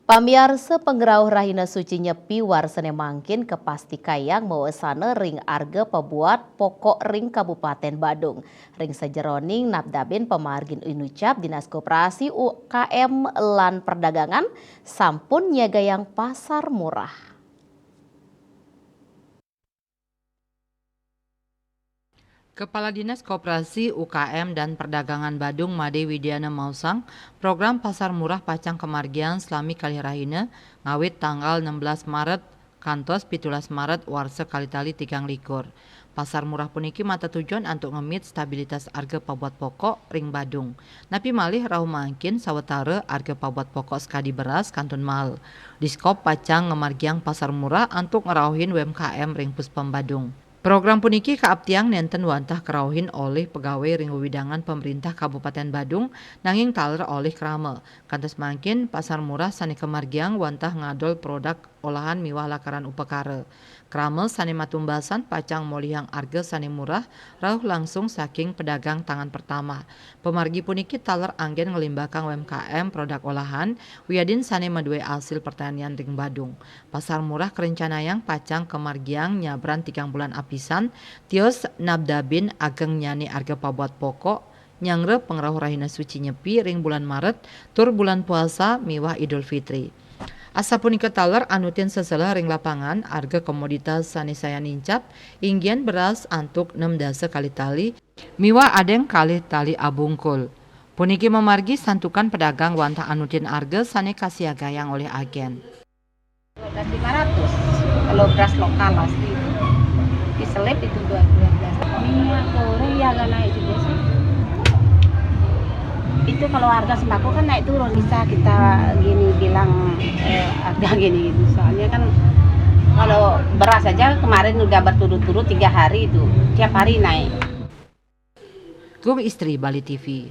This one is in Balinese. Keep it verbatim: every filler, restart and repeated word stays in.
Pamiarsa, pangrauh rahina suci Nyepi warsa sané mangkin kapastikayang mawasana ring arga pabuat pokok ring Kabupaten Badung. Ring sajeroning nabdabin pamargin inucap, Dinas Koperasi, U K M, lan Perdagangan sampun nyiagayang pasar murah. Kepala Dinas Koperasi, U K M, dan Perdagangan Badung, Made Widiana, maosang, program Pasar Murah pacang kamargiang salami kalih rahina, ngawit tanggal enam belas Maret kantos pitulas Maret warsa kalih tali tigang likur. Pasar murah puniki matatujuan antuk ngemit stabilitas arga pabuat pokok ring Badung. Napi malih rauh mangkin sawatara arga pabuat pokok sakadi beras kantun mael. Diskop pacang ngamargiang pasar murah antuk ngrauhin U M K M ring Puspem Badung. Program puniki kaaptiang nénten wantah karauhin olih pegawai ring wewidangan pamréntah Kabupaten Badung, nanging taler olih krama. Kantos mangkin, pasar murah sané kamargiang wantah ngadol produk olahan miwah lakaran upakara. Krama sané matumbasan pacang molihang arga sané murah rauh langsung saking pedagang tangan pertama. Pamargi puniki taler anggén nglimbakang U M K M produk olahan, wiadin sané madué asil pertanian ring Badung. Pasar murah karencanayang pacang kamargiang nyabran tigang bulan apisan, tios nabdabin agengnyané arga pabuat pokok, nyanggra pangrauh rahina suci Nyepi ring bulan Maret, tur bulan puasa miwah Idul Fitri. Asapunika taler anutin seselah ring lapangan, arga komoditas sané sayan nincap, inggih beras antuk enam dasa kalih tali, miwah adéng kalih tali abungkul. Puniki mamargi santukan pedagang wantah anutin arga sané kasiagayang olih agén. Dua belas lima ratus kalau beras lokal asli. Diselip itu dua belas. Minyak goreng ya agak naik juga sih. Itu kalau harga sembako kan naik turun, bisa kita gini bilang, eh, harga gini gitu. Soalnya kan kalau beras aja kemarin udah berturut-turut tiga hari itu, tiap hari naik. Gung Istri, Bali T V.